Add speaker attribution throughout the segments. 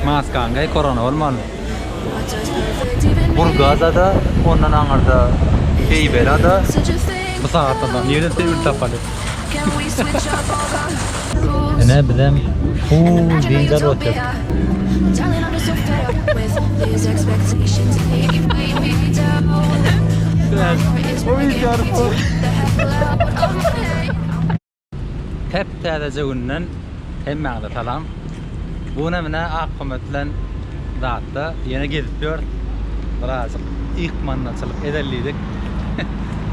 Speaker 1: Maskaňy geý korona bolmaly. Burgazada ondan aňyrda Heýbelada bu sagatda nireden tebil tapaly. Ine bizem full dynç alyp otyrys. Täp-täzeje günden hemmäňize salam. Bu günem ine Akkömek bilen zatda ýene gezip ýörüs. Birazjyk ykmandaçylyk edeli diýdik.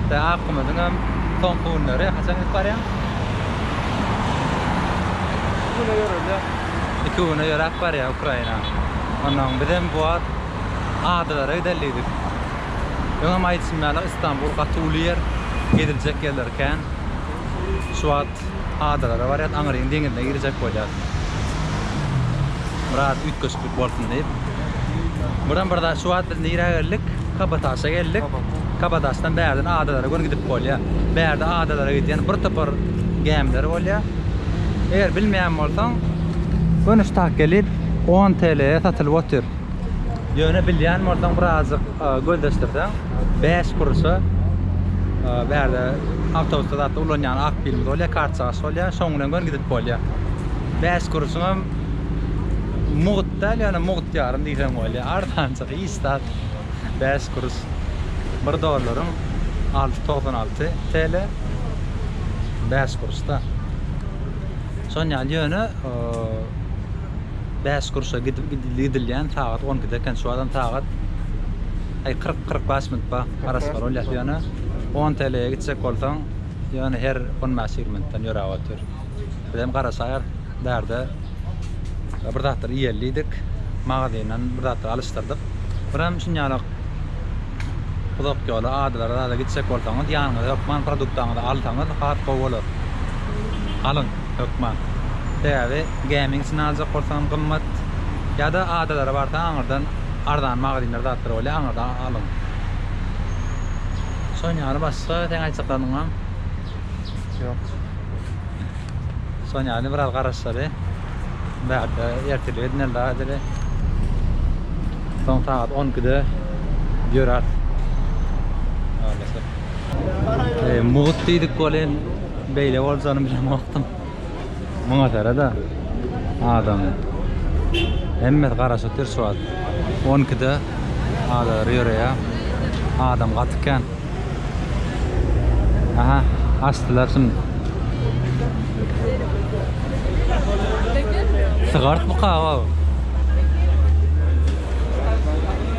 Speaker 1: Tä Akkömegiňem soňky günleri haçan gidip barýaň?
Speaker 2: Iki güne ýörelýär.
Speaker 1: Iki güne ýöräp barýar Ukraina. Onnoň bizem bu wagt adalara gideli diýdik. Öňem aýdyşym ýaly Istanbul gaty uly ýer, geziljek ýerleri kän. Şu wagt adalara barýas, aňryň deňizine girjek bolýas. Biraz üýtgeşiklik bolsun diýip. Buram bir zat, şu wagt biz nirä geldik? Kabataşa geldik. Kabataşdan bärden adalara göni gidip bolýar. Bärde adalara gidýän bir topar gämiler bolýar. Eger bilmeýän bolsaň, göni şu tak gelip 10 TL-ye satylyp otyr. Ýöne bilýän bolsaň birazjyk gözleşdirseň 5 kuruşa bärde awtobusda zatda ulanýan ak bilimiz bolýar, kartjagaş bolýar, şoň bilen göni gidip bolýar. 5 kuruşyňam mugt däl, ýöne mugt ýarym diýseň bolýar. Arzanjyk hiç zat. 5 kuruş. 1 dollaryň 6.96 TL. 5 kuruşda. Şon ýaly ýöne 5 kuruşa gidip gidilýän sagat 12-de eken. Şu adam sagat aý 40-45 minut bar. Garaşmaly bolýar ýöne 10 TL-ye gitjek bolsaň, ýöne her 15-20 minutdan ýöräp otyr. Bizem garaşaýar bärde bir zatlar iýeli diýdik. Magazyndan bir zatlar alyşdyrdyk. Birem şun ýaly uzak ýola adalara zada gitjek bolsaňyz ýanyňyza hökman produktaňyzy alsaňyz has gowy bolar. Alyň hökman. Sebäbi gämiň içinde aljak bolsaňam gymmat. Ýa-da adalara barsaň aňyrdan arzan magazynlar zatlar bolýar aňyrdan alyň. Şon ýaly başga seň aýtjaklaryň barmy?
Speaker 2: Ýok.
Speaker 1: Şon ýaly biraz garaşaly. Bärde ertirlik edineli daha edeli. Soň sagat 12-de ýöräris. Ağlasy. E, mugt diýdik welin beýle boljagyny bilemokdym. Muňa seret-ä adamy. Hemmesi garaşyp otyr şu wagt. 12-de adalar ýöreýär. Adam gaty kän. Aha, açdylar şuny. Sygartmyka o?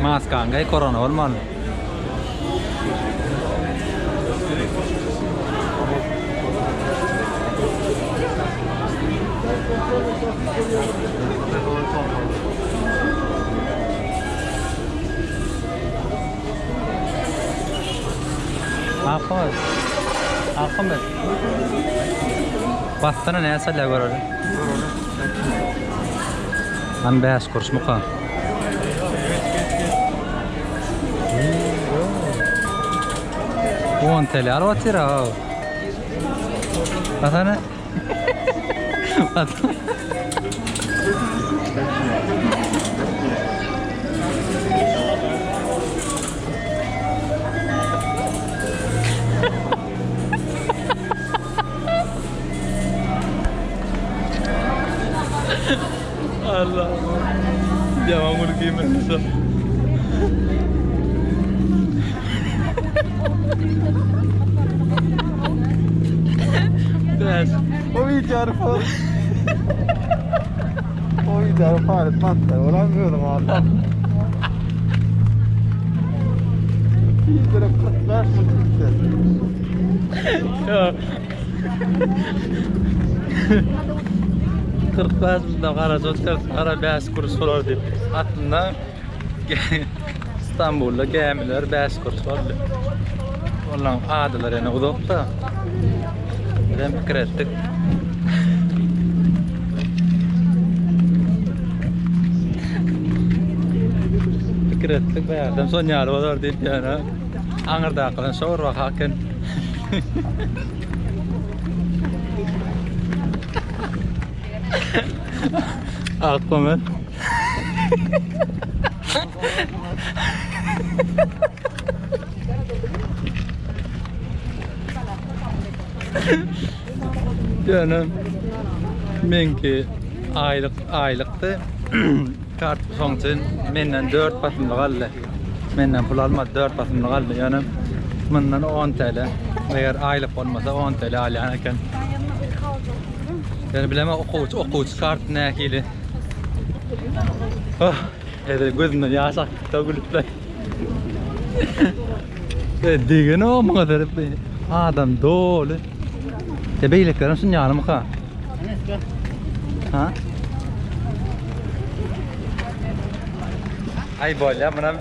Speaker 1: Maskaňy geý, korona bolmaly. Ahmet. Ahmet. Bassana näçe alýar göreli. Han 5 kuruşmyka? On TL alyp otyr ha. Bassana. Bassana. Allah. Ýaman gülküme şu. Bäş.
Speaker 2: O videony for. O videony paret patlar. Olam özüň aldan. Bir lira 45 mı çıktı?
Speaker 1: Ya. 45 mında garaja otyr, gara 5 kuruş bolar diýip. Aslynda Istanbulda gämiler 5 kuruş boldy. Olaryň adalary ýene uzakda. Bizem pikir etdik. Pikir etdik bärden şon ýaly bolar diýip ýöne aňyrdakydan şor baka eken. Akmamen. Ýöne meňki aýlyk aýlykdy. Kart şoň üçin menden 4 basymlyk aldy. Menden pul almady, 4 basymlyk aldy. Ýöne mundan 10 TL. Eger aýlyk bolmasa 10 TL alýan eken. Ýöne bilemok okuwçy okuwçy kart nähili. Oh, hezil gözümden ýaş akdy gülüp. E, degen o muňa serip adam doly. E beýlekilerem şun ýalymyka? Ha? Ay bolýa munam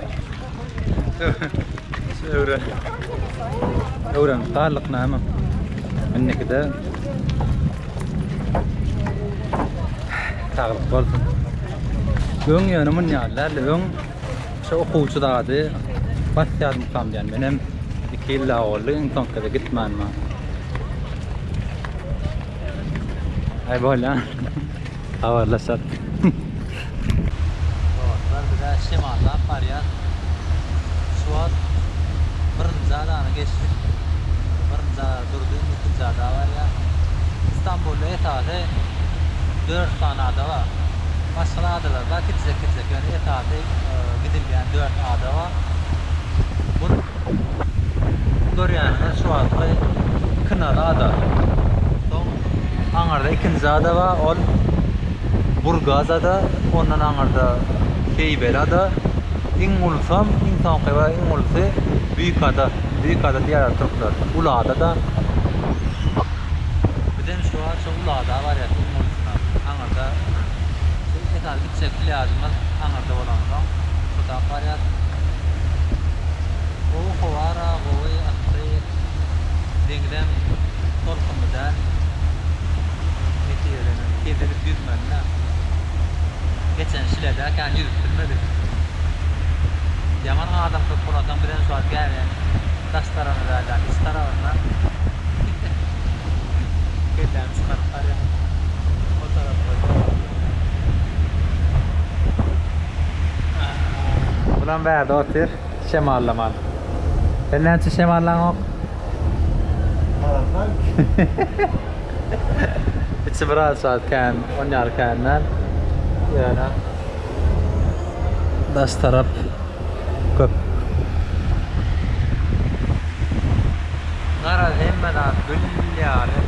Speaker 1: öwren. Öwren galdyk näme? Indikide saglyk bolsun. Öň ýöne mun ýaly däldi. Öň şu okuwçy zady basýardym diýen. Menem 2 ýyl boldy, iň soňky gezek gitmänime. Aý bolýa. Habarlaşar. Dostlar bize şemallap barýar. Şu wagt birinji adany geçdik. Birinji ada durdy, indi ikinji ada barýar. Istanbulda esasy 4 sany ada bar. Başga adalar bar, kiçijek kiçijek, ýöne esasy gidilýän 4 ada bar. Bu görýäniňiz şu wagtky Kınaly ada. Soň aňyrda ikinji ada bar, ol Burgaz ada, ondan aňyrda Heýbeli ada. Iň ulusam, iň soňky we iň ulusy Büyük ada. Büyük ada diýýärler türkler. Uly ada-da. Bizem şu wagt şu uly ada barýas, iň ulusyna. Aňyrda şu esasy gitjek plýažymyz aňyrda bolansoň, şo barýas. Gowy howara, gowy yssy. Deňizem tolkunly däl. Netijedenem hezil edip ýüzmeli-dä. Geçen şilede kän ýüzüp bilmedik. Ýaman adam köp bolansoň bizem şu wagt gäminiň daş tarabynda däl, ýagny iç tarabynda. Kellämi çykaryp barýan. O tarapda. Bulam bärde otyr, şemallaman. Sen näme üçin şemallaňok? Içi biraz saat kän, on ýaly kän däl. Ýöne daş tarap köp. Garaz hemme zat gül ýaly.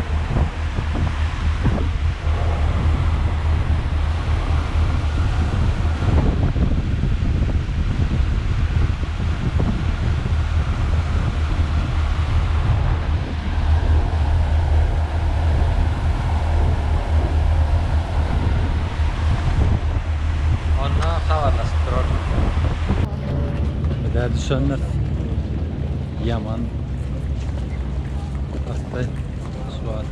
Speaker 1: Onda habarlaşyp durarys. Bizä düşendir. Ýaman asty şu wagt.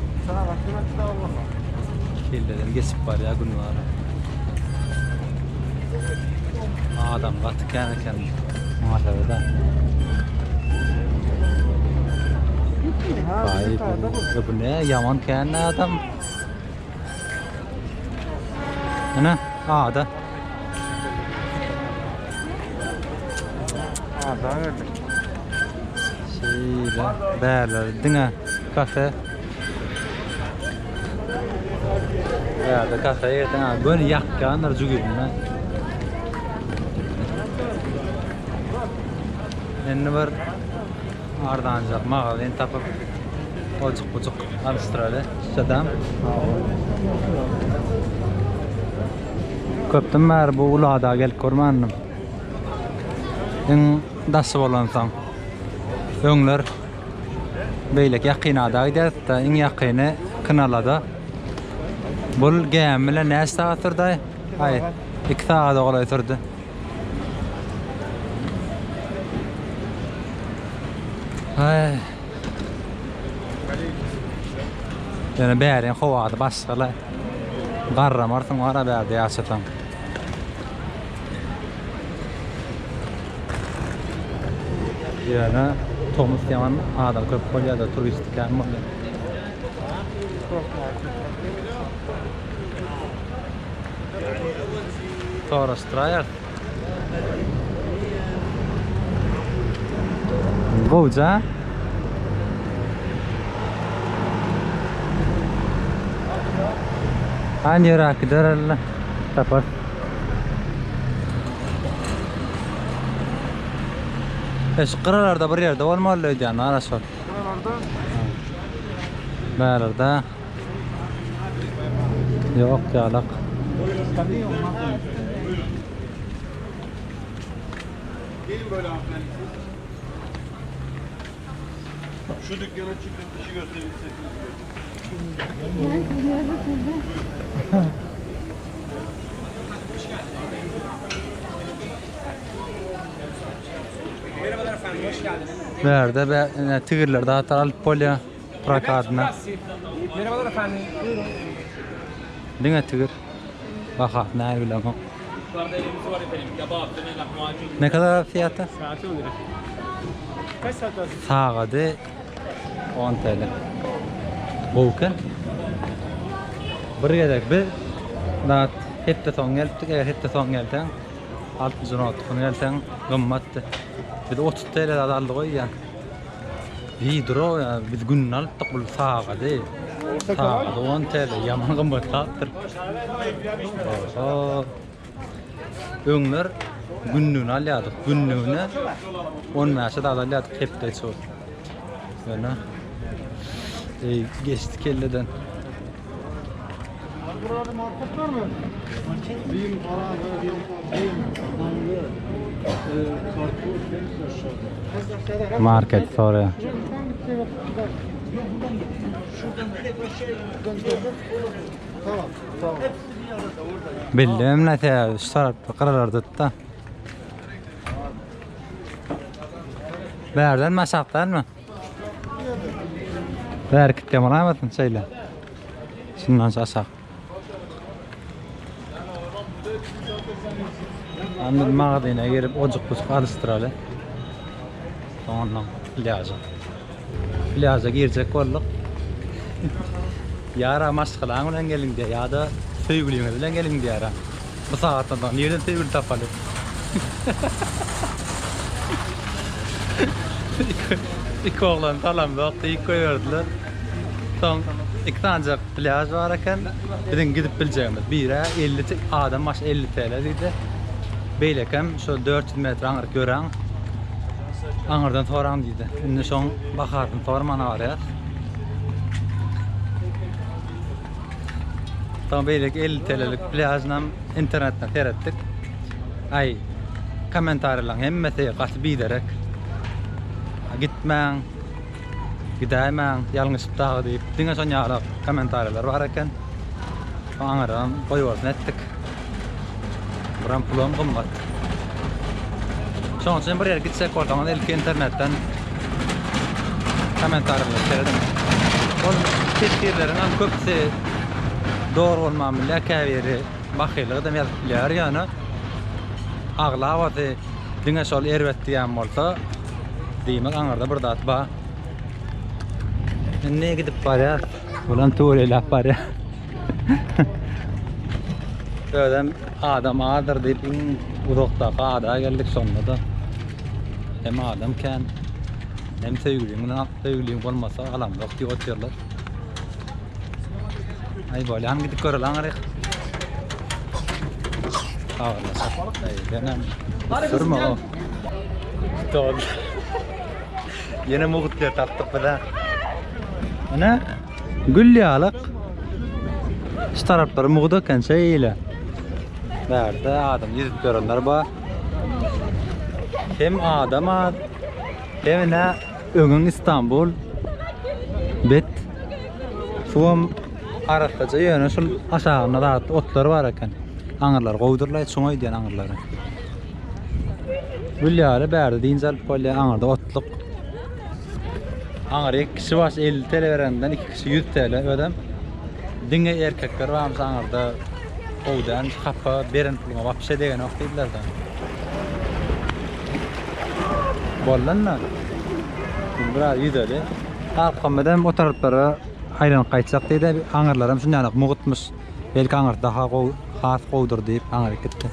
Speaker 1: Kelleden geçip barýar gün bar. Adam gaty kän eken. Maşallah. Vay bu, bu ne yaman kän adam. Ine ada.
Speaker 2: Ada geldik.
Speaker 1: Şeýle bärler diňe kafe. Bärde kafe ýerden ha göni ýakýandyr jügüdine. Indi bir arzanjak magazin tapyp ojuk bujuk alyşdyraly. Şadam. Köpden bäri bu uly ada gelip görmändim. Iň daşy bolansoň. Öňler beýleki ýakyn ada gidýärdik-de, iň ýakyny Kynalada. Bul gämi bilen näçe sagat sürdi? Aý, 2 sagada golaý sürdi. Aý. Ýöne bäriň howasy başga-la. Garramarsyň bar-a bärde ýaşasaň. Ýöne tomus ýaman adam köp bolýar-da, turist kän bolýar. Soraşdyraýarys. Gowja. Hany ýöräp gider elle. Tapar. E şu gyralarda bir ýerde bolmaly öýdýän, ana şol.
Speaker 2: Buralarda
Speaker 1: Bärlerde. Ýok ýalak.
Speaker 2: Gelin böyle hanımefendi siz. Şu dükkana çıkın, işi göstereyim size.
Speaker 1: Bärde be ine tigirler zat alyp bolýar prokadyna.
Speaker 3: Merhabalar efendim. Buyurun.
Speaker 1: Diňe tigir. Bahasy näme bilemok.
Speaker 3: Yukarıda elimiz var efendim. Kebap, döner, lahmacun.
Speaker 1: Ne kadar fiyatı?
Speaker 3: Saati 10 lira. Kaç saat lazım?
Speaker 1: Sagady 10 TL. Gowken. Bir gezek biz zat hepde soň gelipdik. Eger hepde soň gelseň, 6-njy not gün gelseň gymmatdy. Biz 30 TL zat aldyk öýýän. Widro ýa biz gününe alypdyk bul sagady. Sagady 10 TL ýaman gymmat zatdyr. Oho. Öňler günlügini alýardyk. Günlügine 15-e zat alýardyk hepde içi. Ýöne Ey, geçdi kelleden.
Speaker 2: Abi buralarda market var mı? Market. Bim, Aran, Bim, Bim, Mango, e, Carrefour, hepsi aşağıda. Hepsi aşağıda.
Speaker 1: Market soruyor.
Speaker 2: Şuradan gidecek. Yok buradan git. Şuradan direkt aşağıya gidecek. Tamam, tamam. Hepsi bir arada orada.
Speaker 1: Bildim näte şu tarapda gyralarda da. Bärden mi aşakdan mı? Bäri gitdim olamasyn şeýle. Şundan şu aşak. Andy magazyna girip ojuk bujuk alyşdyraly. Soňundan plýaža. Plýaža girjek bolduk. Ýara maşgalaň bilen geliň diýýär, ýa-da söýgüliňiz bilen geliň diýýär. Bu sagatdan soň nireden söýgüli tapaly? Iki oglan salamzok diýip goýberdiler. Soň iki sanjak plýaž bar eken. Biziň gidip biljegimiz. Biri 50 adam baş 50 TL diýdi. Beýlekem şu 400 metr aňryk ýöräň. Aňyrdan soraň diýdi. Indi şoň bahasyny sorman barýas. Soň beýleki 50 TL-lik plýažynam internetden seretdik. Aý, kommentariýalaryň hemmesi gaty biderek. Gitmäň, gidäýmäň, ýalňyşyp dagy diýip, diňe şon ýaly kommentariýalar bar eken. Aňyrdan goýbolsun etdik. Buram pulam gymmat. Şonuň üçin bir ýere gitjek bolsaňyz ilki internetden kommentariýalara serediň. Ol teswirleriň hem köpüsi dogry bolman bilýär, käbiri bahylygy hem ýazyp bilýär, ýöne aglabasy diňe şol erbet diýen bolsa, diýmek aňyrda bir zat bar. Indi gidip barýar. Bulam tüweleýläp barýar. Özem adam azdyr diýip iň uzakdaky ada geldik şonda-da hem adam kän hem söýgüliň bilen söýgüliň bolmasa alamzok diýip otyrlar. Aý bolýa hany gidip göreli aňryk. Habarlaşak. Aý senem sürme o. Dol. Ýene mugt ýer tapdyk biz-ä. Ine gül ýalyk. Şu taraplar mugt eken şeýle. Bärde adam ýüzüp ýörenler bar. Hem adam az, hem ine öňüň Istanbul. Bet. Suwam arassaja ýöne şul aşagynda zat otlar bar eken. Aňyrlar gowudyrlaý, çuň öýdýän aňyrlary. Gül ýaly bärde dynç alyp bolýar, aňyrda otluk. Aňyr iki kişi baş 50 TL berenden iki kişi 100 TL özem. Diňe erkekler barmyş aňyrda gowy dälmiş, hapa beren puluňa wapşe degenok diýdiler da. Boldan da. Şimdi biraz ýüzeli. Arkamda o taraplara aýlanyp gaýtjak diýdi. Aňyrlaram şundan ýaly mugutmyş. Belki aňyr daha gowy, has gowudyr diýip aňyr gitdi.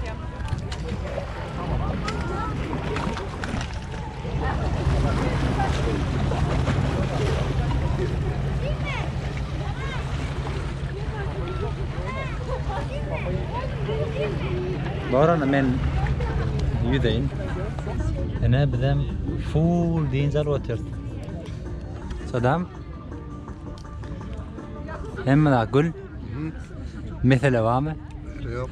Speaker 1: Bor onda men ýüzeýin. Ine bizem full dynç alyp otyrys. Sadam. Hemme zat gül. Mesele barmy?
Speaker 2: Yok.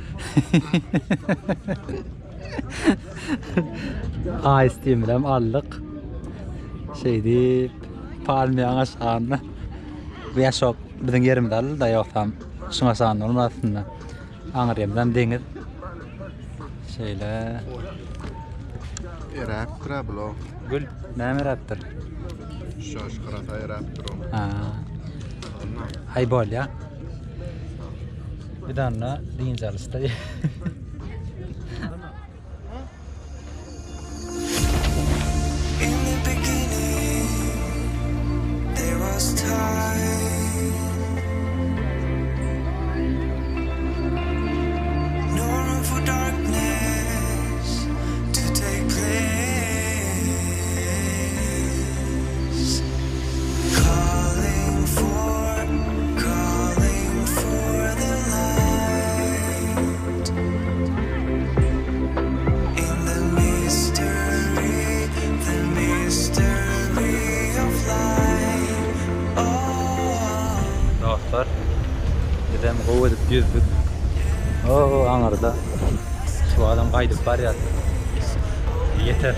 Speaker 1: Ice tea'mizem aldyk. Şeý diýip palmiýaň aşagynda. Bu ýaşok biziň ýerimizi aldy-da ýogsam şuň aşagynda bolmaz aslynda. Aňyrýamyzam deňiz. Şeýle.
Speaker 2: Eräpdir-ä bul-a.
Speaker 1: Gül, näme eräpdir?
Speaker 2: Şaş gyrasa eräpdir o.
Speaker 1: Ha. Aý bolýa. Bir dana dynç alyşda.
Speaker 4: In the beginning, there was time. No room for darkness to take place. Calling for, calling for the light. In the mystery, the mystery of life. Oh.
Speaker 1: Dostlar, bizem gowy edip ýüzdük. O, aňyrda şu adam gaýdyp barýar. Ýeter.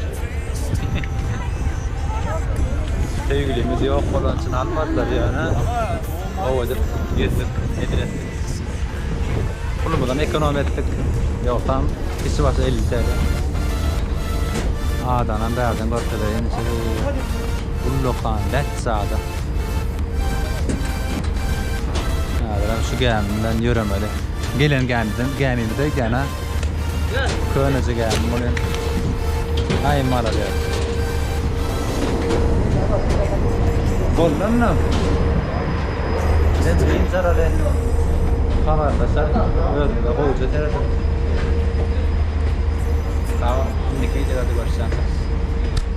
Speaker 1: Söýgülimiz ýok bolan üçin almadylar ýöne. Gowy edip ýüzdük, hezil etdik. Pulumyzam ekonom etdik. Ýogsam kişi başy 50 TL. Adanam bärden görkezeýin. Şeýle ullakan, lätje ada. Häzirem şu gämiden ýöremeli. Gelen gämiden, gämimiz öýdýän ha. Köneje gämi bolýan. Aý malades. Boldy onda. Biz dynç alaly. Habarlaşarys. Özüňize gowuja seredin. Sag boluň. Indiki wideolarda görüşýänçä.